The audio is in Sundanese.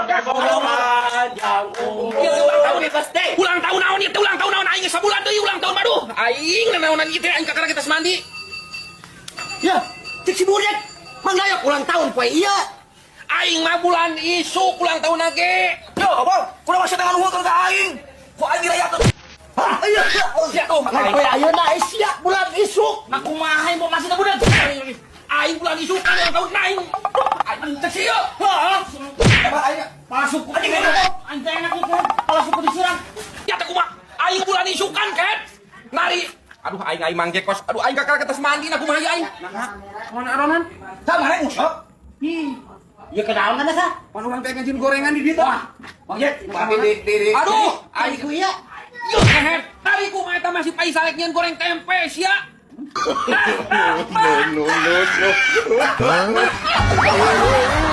Panjang umur. Ieu ulang tahun. Happy birthday. Ulang tahun naon ieu teh, ulang tahun naon? Aing geus sabulan deui ulang tahun. Aduh, aing nanaonan ieu teh, aing kakara kita mandi. Ya, cek si Budak. Mang Dayok ulang tahun poe ieu. Aing mah bulan isuk ulang tahun ge. Yo, Abang, kudu masih dengan nuhun ka aing. Ku aing dirayakeun. Hah, iya. Sia tuh. Lain poe ayeuna, eh sia bulan isuk. Nah, kumaha mau masih budak? Aing bulan isuk kan ulang tahun aing. Aing cek sia. Heeh. Emang aing Masuk ku Anjing, enak. Anjing enak itu. Kalau suku disiram. Ya teh kumaha? Aing bulan isukan ket. Nari. Aduh, aing aing mangge kos. Aduh, aing kakara ketas mandi, nah kumaha ieu aing? Mana aronan? Tah mana ngusap? Ih. Ya ke dalam kan sah? Pan urang teh ngajin gorengan di dieu tah. Bang Jack, tapi di Aduh, aing Ku ieu. Yo keher, tadi kumaha eta masih pai salek nyeun goreng tempe sia. No, no, no, no.